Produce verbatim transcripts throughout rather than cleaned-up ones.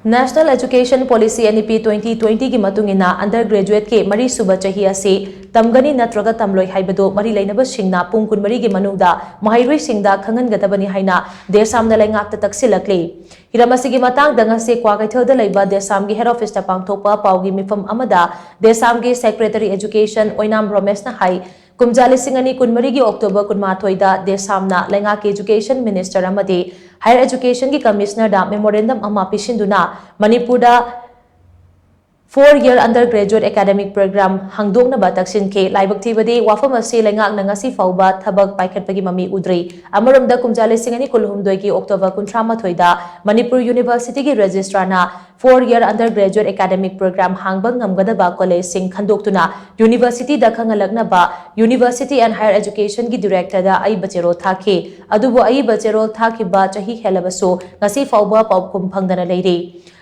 National Education Policy, N E P twenty twenty ꯒꯤ ꯃꯇꯨꯡ ꯏꯟꯅ, undergraduate ꯀꯤ ꯃꯔꯤꯁꯨꯕ ꯆꯍꯤ ꯑꯁꯤ ꯇꯝꯒꯅꯤ ꯅꯠꯇ꯭ꯔꯒ ꯇꯝꯂꯣꯏ ꯍꯥꯏꯕꯗꯨ ꯃꯔꯤ ꯂꯩꯅꯕꯁꯤꯡꯅ ꯄꯨꯡ ꯀꯨꯟꯃꯔꯤꯒꯤ ꯃꯅꯨꯡꯗ ꯃꯍꯩꯔꯣꯏꯁꯤꯡꯗ ꯈꯪꯍꯟꯒꯗꯕꯅꯤ ꯍꯥꯏꯅ ꯗꯦꯁꯥꯝꯅ ꯂꯩꯉꯥꯛꯇ ꯇꯛꯁꯤꯜꯂꯛꯂꯤ꯫ ꯍꯤꯔꯝ ꯑꯁꯤꯒꯤ ꯃꯇꯥꯡꯗ ꯉꯁꯤ ꯀ꯭ꯋꯥꯀꯩꯊꯦꯜꯗ ꯂꯩꯕ ꯗꯦꯁꯥꯝꯒꯤ head office ꯇ ꯄꯥꯡꯊꯣꯛꯄ ꯄꯥꯎꯒꯤ ꯃꯤꯐꯝ ꯑꯃꯗ ꯗꯦꯁꯥꯝꯒꯤ Secretary Education ꯑꯣꯏꯅꯥꯝ ꯔꯣꯃꯦꯁꯅ ꯍꯥꯏ, ꯀꯨꯝꯖꯥ ꯂꯤꯁꯤꯡ ꯑꯅꯤ ꯀꯨꯟꯃꯔꯤꯒꯤ October ꯀꯨꯟꯃꯥꯊꯣꯏꯗ ꯗꯦꯁꯥꯝꯅ ꯂꯩꯉꯥꯛꯀꯤ Education Minister ꯑꯃꯗꯤ Higher Education ꯒꯤ Commissioner ꯗ memorandum ꯑꯃ ꯄꯤꯁꯤꯟꯗꯨꯅ ꯃꯅꯤꯄꯨꯔꯗ four year undergraduate academic program ꯍꯥꯡꯗꯣꯛꯅꯕ ꯇꯛꯁꯤꯟꯈꯤ꯫ ꯂꯥꯏꯕꯛ ꯊꯤꯕꯗꯤ, ꯋꯥꯐꯝ ꯑꯁꯤ ꯂꯩꯉꯥꯛꯅ ꯉꯁꯤ ꯐꯥꯎꯕ ꯊꯕꯛ ꯄꯥꯏꯈꯠꯄꯒꯤ ꯃꯃꯤ ꯎꯗ꯭ꯔꯤ꯫ ꯑꯃꯔꯣꯝꯗ, ꯀꯨꯝꯖꯥ ꯂꯤꯁꯤꯡ ꯑꯅꯤ ꯀꯨꯟꯍꯨꯝꯗꯣꯏꯒꯤ October ꯀꯨꯟꯊ꯭ꯔꯥ ꯃꯥꯊꯣꯏꯗ ꯃꯅꯤꯄꯨꯔ University ꯒꯤ Registrar ꯅ four year undergraduate academic program ꯍꯥꯡꯕ ꯉꯝꯒꯗꯕ college ꯁꯤꯡ ꯈꯟꯗꯣꯛꯇꯨꯅ university the ꯈꯪꯍꯜꯂꯛꯅꯕ University and Higher Education ꯒꯤ Director ꯗ ꯑꯏꯕ ꯆꯦꯔꯣꯜ ꯊꯥꯈꯤ꯫ ꯑꯗꯨꯕꯨ ꯑꯏꯕ ꯆꯦꯔꯣꯜ ꯊꯥꯈꯤꯕ ꯆꯍꯤ ꯍꯦꯜꯂꯕꯁꯨ ꯉꯁꯤ ꯐꯥꯎꯕ ꯄꯥꯎꯈꯨꯝ ꯐꯪꯗꯅ ꯂꯩꯔꯤ꯫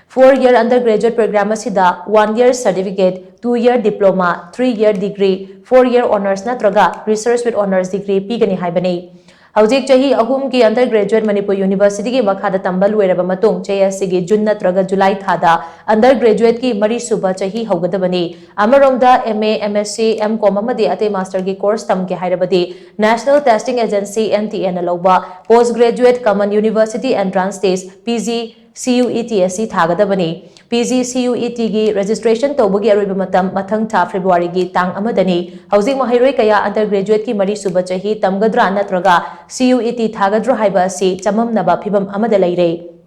Four year undergraduate program ꯑꯁꯤꯗ one year certificate, two year diploma, three year degree, four year honours ꯅꯠꯇ꯭ꯔꯒ research with honours degree ꯄꯤꯒꯅꯤ ꯍꯥꯏꯕꯅꯤ꯫ ꯍꯧꯖꯤꯛ ꯆꯍꯤ ꯑꯍꯨꯝꯒꯤ undergraduate ꯃꯅꯤꯄꯨꯔ University ꯒꯤ ꯃꯈꯥꯗ ꯇꯝꯕ ꯂꯣꯏꯔꯕ ꯃꯇꯨꯡ, ꯆꯍꯤ ꯑꯁꯤꯒꯤ June ꯅꯠꯇ꯭ꯔꯒ July ꯊꯥꯗ undergraduate ꯀꯤ ꯃꯔꯤꯁꯨꯕ ꯆꯍꯤ ꯍꯧꯒꯗꯕꯅꯤ꯫ ꯑꯃꯔꯣꯝꯗ, M A, M Sc, M Com ꯑꯃꯗꯤ ꯑꯇꯩ master ꯒꯤ course ꯇꯝꯒꯦ ꯍꯥꯏꯔꯕꯗꯤ, National Testing Agency, N T A ꯅ ꯂꯧꯕ Post Graduate Common University Entrance Test, P G C U E T ꯑꯁꯤ ꯊꯥꯒꯗꯕꯅꯤ꯫ P G C U E T ꯒꯤ registration ꯇꯧꯕꯒꯤ ꯑꯔꯣꯏꯕ ꯃꯇꯝ ꯃꯊꯪ ꯊꯥ February ꯒꯤ ꯇꯥꯡ ꯑꯃꯗꯅꯤ꯫ ꯍꯧꯖꯤꯛ ꯃꯍꯩꯔꯣꯏ ꯀꯌꯥ undergraduate ꯀꯤ ꯃꯔꯤꯁꯨꯕ ꯆꯍꯤ ꯇꯝꯒꯗ꯭ꯔꯥ ꯅꯠꯇ꯭ꯔꯒ C U E T ꯊꯥꯒꯗ꯭ꯔꯥ ꯍꯥꯏꯕ ꯑꯁꯤ ꯆꯃꯝꯅꯕ ꯐꯤꯚꯝ ꯑꯃꯗ ꯂꯩꯔꯦ꯫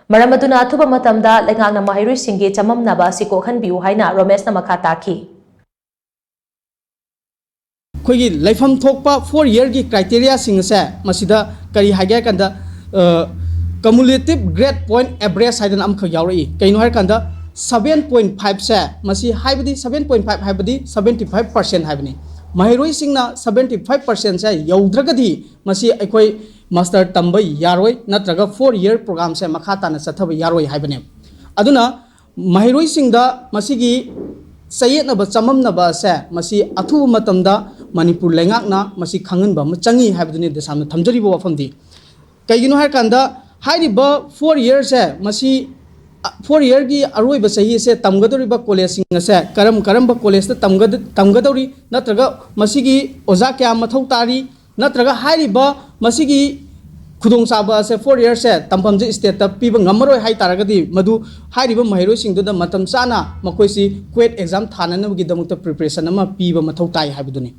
ꯃꯔꯝ ꯑꯗꯨꯅ, ꯑꯊꯨꯕ ꯃꯇꯝꯗ ꯂꯩꯉꯥꯛꯅ ꯃꯍꯩꯔꯣꯏꯁꯤꯡꯒꯤ ꯆꯃꯝꯅꯕ ꯑꯁꯤ ꯀꯣꯛꯍꯟꯕꯤꯌꯨ ꯍꯥꯏꯅ ꯔꯣꯃꯦꯁꯅ ꯃꯈꯥ ꯇꯥꯈꯤ꯫ ꯑꯩꯈꯣꯏꯒꯤ ꯂꯩꯐꯝ ꯊꯣꯛꯄ four year ꯒꯤ criteria ꯁꯤꯡ ꯑꯁꯦ ꯃꯁꯤꯗ ꯀꯔꯤ ꯍꯥꯏꯒꯦ ꯍꯥꯏ ꯀꯥꯟꯗ, ꯑ, cumulative grade point average ꯍꯥꯏꯗꯅ ꯑꯃꯈꯛ ꯌꯥꯎꯔꯛꯏ꯫ ꯀꯩꯅꯣ ꯍꯥꯏꯔꯀꯥꯟꯗ, seven point five ꯁꯦ, ꯃꯁꯤ ꯍꯥꯏꯕꯗꯤ seven point five ꯍꯥꯏꯕꯗꯤ seventy five percent ꯍꯥꯏꯕꯅꯤ꯫ ꯃꯍꯩꯔꯣꯏꯁꯤꯡꯅ seventy five percent ꯁꯦ ꯌꯧꯗ꯭ꯔꯒꯗꯤ, ꯃꯁꯤ ꯑꯩꯈꯣꯏ master ꯇꯝꯕ ꯌꯥꯔꯣꯏ, ꯅꯠꯇ꯭ꯔꯒ four year program ꯁꯦ ꯃꯈꯥ ꯇꯥꯅ ꯆꯠꯊꯕ ꯌꯥꯔꯣꯏ ꯍꯥꯏꯕꯅꯦ꯫ ꯑꯗꯨꯅ ꯃꯍꯩꯔꯣꯏꯁꯤꯡꯗ ꯃꯁꯤꯒꯤ ꯆꯌꯦꯠꯅꯕ ꯆꯃꯝꯅꯕ ꯑꯁꯦ ꯃꯁꯤ ꯑꯊꯨꯕ ꯃꯇꯝꯗ ꯃꯅꯤꯄꯨꯔ ꯂꯩꯉꯥꯛꯅ ꯃꯁꯤ ꯈꯪꯍꯟꯕ ꯑꯃ ꯆꯪꯉꯤ ꯍꯥꯏꯕꯗꯨꯅꯤ ꯗꯦꯁꯥꯝꯅ ꯊꯝꯖꯔꯤꯕ ꯋꯥꯐꯝꯗꯤ꯫ ꯀꯩꯒꯤꯅꯣ ꯍꯥꯏꯔꯀꯥꯟꯗ, ꯍꯥꯏꯔꯤꯕ four year ꯁꯦ ꯃꯁꯤ ꯐꯣꯔ ꯏꯌꯔꯒꯤ ꯑꯔꯣꯏꯕ ꯆꯍꯤ ꯑꯁꯦ ꯇꯝꯒꯗꯧꯔꯤꯕ ꯀꯣꯂꯦꯖꯁꯤꯡ ꯑꯁꯦ ꯀꯔꯝ ꯀꯔꯝꯕ ꯀꯣꯂꯦꯖꯇ ꯇꯝꯒꯗ-, ꯇꯝꯒꯗꯧꯔꯤ, ꯅꯠꯇ꯭ꯔꯒ ꯃꯁꯤꯒꯤ ꯑꯣꯖꯥ ꯀꯌꯥ ꯃꯊꯧ ꯇꯥꯔꯤ, ꯅꯠꯇ꯭ꯔꯒ ꯍꯥꯏꯔꯤꯕ ꯃꯁꯤꯒꯤ ꯈꯨꯗꯣꯡꯆꯥꯕ ꯑꯁꯦ ꯐꯣꯔ ꯏꯌꯔꯁꯦ ꯇꯝꯐꯝꯁꯦ ꯁ꯭ꯇꯦꯠꯇ ꯄꯤꯕ ꯉꯝꯃꯔꯣꯏ ꯍꯥꯏ ꯇꯥꯔꯒꯗꯤ, ꯃꯗꯨ ꯍꯥꯏꯔꯤꯕ ꯃꯍꯩꯔꯣꯏꯁꯤꯡꯗꯨꯗ ꯃꯇꯝ ꯆꯥꯅ ꯃꯈꯣꯏꯁꯤ ꯀ꯭ꯋꯦꯠ ꯑꯦꯛꯖꯥꯝ ꯊꯥꯅꯅꯕꯒꯤꯗꯃꯛꯇ ꯄ꯭ꯔꯤꯄꯦꯔꯦꯁꯟ ꯑꯃ ꯄꯤꯕ ꯃꯊꯧ ꯇꯥꯏ ꯍꯥꯏꯕꯗꯨꯅꯤ꯫